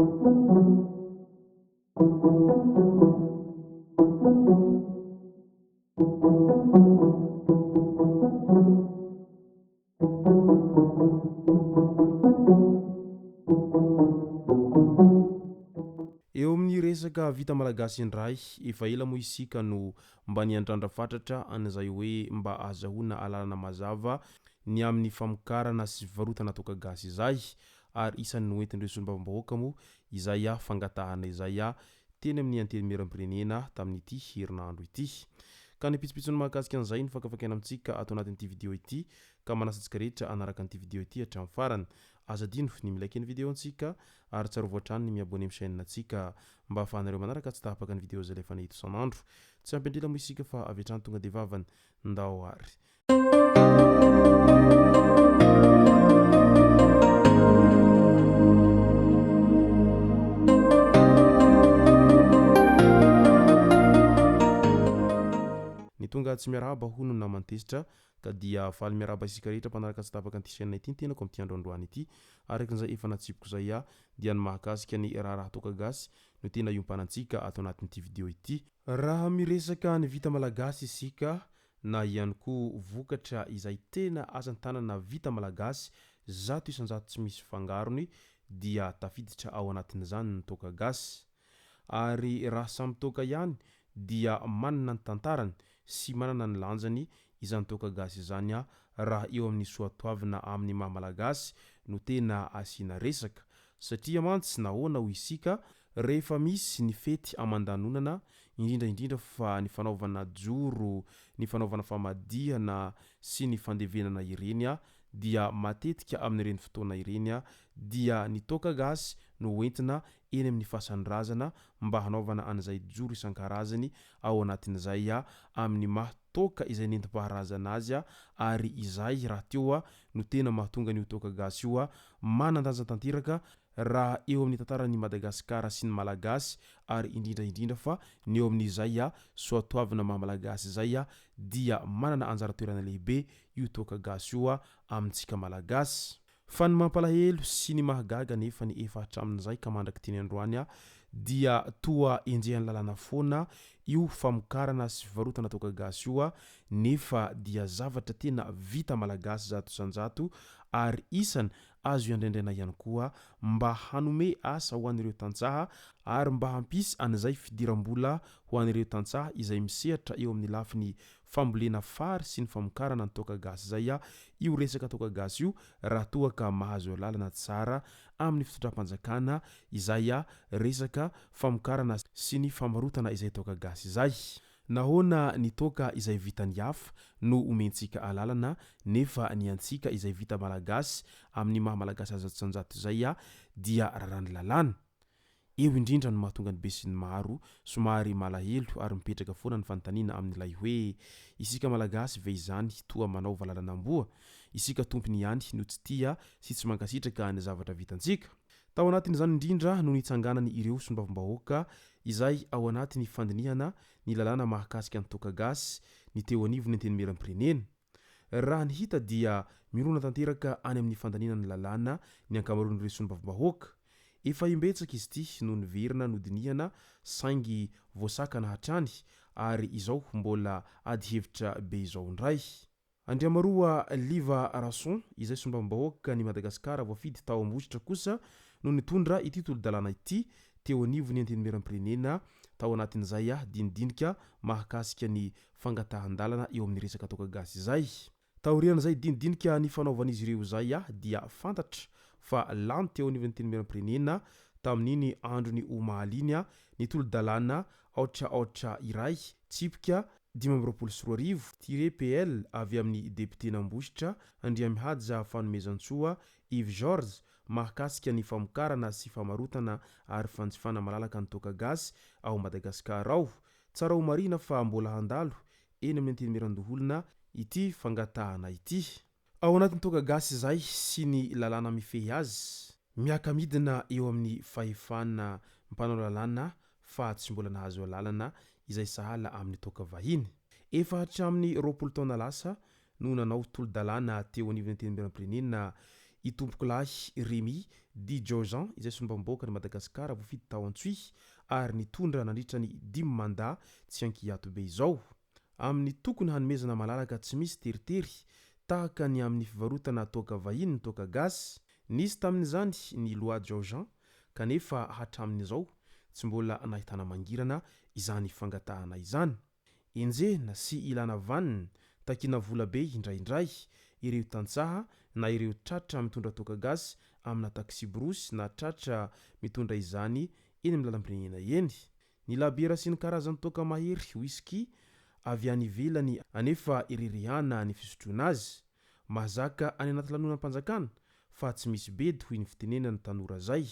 Eo amin'ny resaka vita malagasy indray, efa ela moa isika no mba niandrandra fatratra an'izay hoe mba ahazahoana alalana mazava ny amin'ny famokarana sy fivarotana toaka gasy izay ary isan'ny noentin'ireo solombavambahoaka moa izay fangatahana izay teny amin'ny Antenimierampirenena tamin'ity herinandro ity. Ka ny pitsopitsony mahakasika an'izay no fakafakaina amintsika ato anatin'ity video ity ka manasa antsika rehetra hanaraka an'ity video ity hatramin'ny farany. Aza adino ny mi-like ny video antsika ary tsarovy hatrany ny mi-abonner amin'ny chaîne antsika mba ahafahanareo manaraka tsy tapaka ny video izay alefanay eto isan'andro. Tsy ampy andrila moa isika fa avy hatrany tonga dia vavany. Ndao ary. Ny tonga tsy miarahaba hono naman-tezitra ka dia faly miarahaba isika rehetra mpanaraka tsy tapaka an'ity chaîne ity ny tenako amin'ity andro androany ity. Araka izay efa natsipiko izay aho dia ny mahakasika ny raharaha toaka gasy no tena iompanantsika ato anatin'ity video ity. Raha miresaka ny vita malagasy isika na ihany koa vokatra izay tena asan-tanana vita malagasy 100% tsy misy fangarony dia tafiditra ao anatin'izany ny toaka gasy. Ary raha samy toaka ihany dia manana ny tantarany sy manana ny lanjany izany toaka gasy izany raha eo amin'ny soatoavina amin'ny maha malagasy no tena asiana resaka. Satria mantsy nahoana hoy isika Rehefa misy ny fety aman-danonana, indrindra indrindra fa ny fanaovana joro, ny fanaovana famadihana sy ny fandevenana ireny dia matetika amin'ireny fotoana ireny dia ny toaka gasy no hoentina eny amin'ny fasan-drazana mba hanaovana an'izay joro isan-karazany ao anatin'izay amin'ny maha toaka izay nentim-paharazana azy ary izay rahateo no tena mahatonga an'io toaka gasy io manan-danja tanteraka Raha eo amin'ny tantaran'i Madagasikara sy ny Malagasy ary indrindra indrindra fa ny eo amin'izay soatoavina maha Malagasy izay dia manana anjara toerana lehibe io toaka gasy io amintsika Malagasy. Fa ny mampalahelo sy ny mahagaga anefa ny efa hatramin'izay ka mandrak'ity ny androany dia toa enjehan'ny lalàna foana io famokarana sy fivarotana toaka gasy io nefa dia zavatra tena vita Malagasy 100% ary isan Azo iandraindraina ihany koa mba hanome asa ho an'ireo tantsaha ary mba hampisy an'izay fidiram-bola ho an'ireo tantsaha izay misehatra eo amin'ny lafiny fambolena fary sy ny famokarana ny toaka gasy izay io resaka toaka gasy io raha toa ka mahazo alalana tsara amin'ny fitondram-panjakana izay resaka famokarana sy ny famarotana izay toaka gasy izay. Nahoana ny toaka izay vitan'ny hafa no omentsika alalana nefa ny antsika izay vita malagasy amin'ny maha malagasy azy 100% izay dia raràn'ny lalàna? Eo indrindra no mahatonga ny besinimaro somary malahelo ary mipetraka foana ny fanontaniana amin'ilay hoe isika malagasy ve izany toa manao valalan'amboa? Isika tompony ihany no tsy tia sy tsy mankasitraka ny zavatra vitantsika? Tao anatin'izany indrindra no nitsanganany ireo solombavambahoaka izay ao anatin'ny fandinihana ny lalàna mahakasika ny toaka gasy ny teo anivon'ny Antenimierampirenena. Raha ny hita dia mirona tanteraka any amin'ny fandaniana ny lalàna ny ankamaroan'ireo solombavambahoaka. Efa imbetsaka izy ity no niverina nodinihana saingy voasakana hatrany ary izao mbola adihevitra be izao indray. Andriamaroa Liva Rason, izay solombavambahoaka ny Madagasikara voafidy tao Ambositra kosa no nitondra ity tolo-dalàna ity teo anivon'ny Antenimierampirenena tao anatin'izay dinidinika mahakasika ny fangatahan-dalana eo amin'ny resaka toaka gasy izay. Taorian'izay dinidinika nifanaovan'izy ireo izay dia fantatra fa lany teo anivon'ny Antenimierampirenena tamin'iny andron'ny omaly iny ny tolo-dalàna aotra aotra iray tsipika 2025, Tiret PL avy amin'ny depioten'Ambositra, Andriamihaja Fanomezantsoa Yves Georges, mahakasika ny famokarana sy famarotana ary fanjifana malalaka ny toaka gasy ao Madagasikara ao. Tsara ho marihina fa mbola handalo eny amin'ny Antenimierandoholona ity fangatahana ity. Ao anatin'ny toaka gasy izay sy ny lalàna mifehy azy, miaka-midina eo amin'ny fahefana mpanao lalàna fa tsy mbola nahazo alalana izay sahala amin'ny toaka vahiny. Efa hatramin'ny 20 taona lasa no nanao tolo-dalàna teo anivon'ny Antenimierampirenena Itompokolahy Rémi dit Joe Jean izay solombavambahoakan'i Madagasikara voafidy tao Antsohihy ary nitondra nandritra ny dimy mandat tsy ankiato be izao. Amin'ny tokony hanomezana malalaka tsy misy teritery tahaka ny amin'ny fivarotana toaka vahiny ny toaka gasy. Nisy tamin'izany ny loi Joe Jean kanefa hatramin'izao tsy mbola nahitana mangirana izany fangatahana izany. Enjehina sy ilana vaniny, takiana vola be indraindray, ireo tantsaha na ireo tratra mitondra toaka gasy amina taksiborosy na tratra mitondra izany eny amin'ny lalam-pirenena eny. Ny labiera sy ny karazan-toaka mahery, whisky, avy any ivelany anefa ireharehana ny fisotroana azy. Mahazaka any anaty lanonam-panjakana fa tsy misy bedy hoy ny fitenenan'ny tanora zay.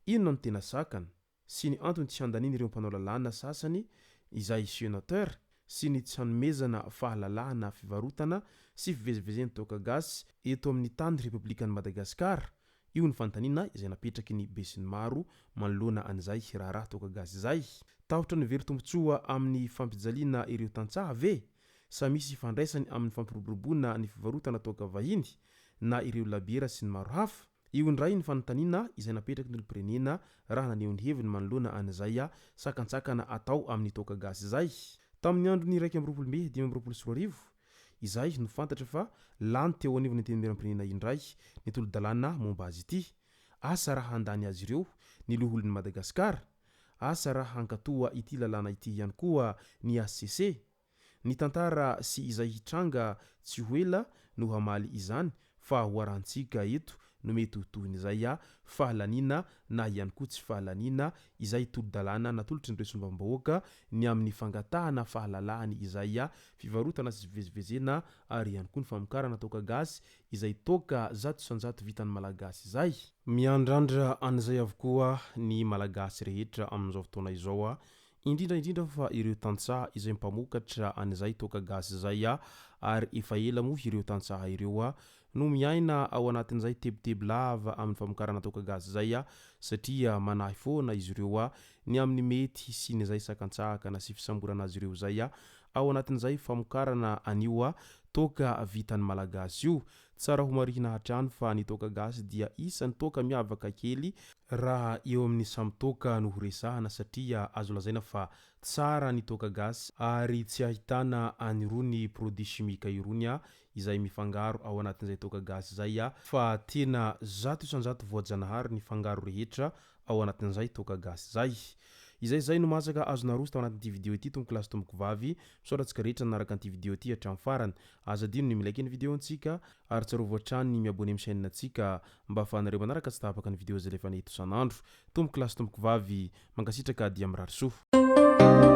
Inona no tena sakana? sy ny antony tsy handanian'ireo mpanao lalàna sasany izay Senateur sy ny tsy hanomezana fahalalahana fivarotana sy fivezivezen'ny toaka gasy eto amin'ny tany Repoblikan'i Madagasikara? Io ny fanontaniana izay napetraky ny besinimaro manoloana an'izay raharaha toaka gasy izay. Tahotra ny very tombontsoa amin'ny fampijaliana ireo tantsaha ve? Sa misy ifandraisany amin'ny fampiroboroboana ny fivarotana toaka vahiny na ireo labiera sy ny maro hafa? Io indray ny fanontaniana izay napetraky ny olom-pirenena raha naneho ny heviny manoloana an'izay sakantsakana atao amin'ny toaka gasy izay. Tamin'ny andron'ny 21 mey 2025 izay no fantatra fa lany teo anivon'ny Antenimierampirenena indray ny tolo-dalàna momba azy ity. Asa raha handany azy ireo ny loholon'i Madagasikara? Asa raha hankatoa ity lalàna ity ihany koa ny hcc? Ny tantara sy izay hitranga tsy ho ela no hamaly izany fa ho arahantsika eto no mety ho tohin'izay fahalaniana na ihany koa tsy fahalaniana izay tolo-dalàna natolotry ny solombavambahoaka ny amin'ny fangatahana fahalalahany izay fivarotana sy fivezivezena ary ihany koa ny famokarana toaka gasy izay toaka 100% vitan'ny Malagasy izay. Miandrandra an'izay avokoa ny Malagasy rehetra amin'izao fotoana izao Indrindra indrindra fa ireo tantsaha izay mpamokatra an'izay toaka gasy izay ary efa ela moa ireo tantsaha ireo no miaina ao anatin'izay tebiteby lava amin'ny famokarana toaka gasy izay satria manahy foana izy ireo ny amin'ny mety hisian'izay sakantsakana sy fisamborana azy ireo izay ao anatin'izay famokarana an'io toaka vitan'ny Malagasy io. Tsara ho marihina hatrany fa ny toaka gasy dia isan'ny toaka miavaka kely raha eo amin'ny samy toaka no ho resahana satria azo lazaina fa tsara ny toaka gasy ary tsy ahitana an'irony produit chimique irony izay mifangaro ao anatin'izay toaka gasy izay fa tena 100% voajanahary ny fangaro rehetra ao anatin'izay toaka gasy zay. Izay izay no masaka azo naroso tao anatin'ity video ity tompoko lahy sy tompoko vavy, misaotra antsika rehetra nanaraka an'ity video ity hatramin'ny farany. Aza adino ny mi-like ny video antsika ary tsarovy hatrany ny mi-abonner amin'ny chaîne antsika mba afahanareo manaraka tsy tapaka ny video izay alefanay eto isan'andro. Tompoko lahy sy tompoko vavy, mankasitraka dia mirary soa.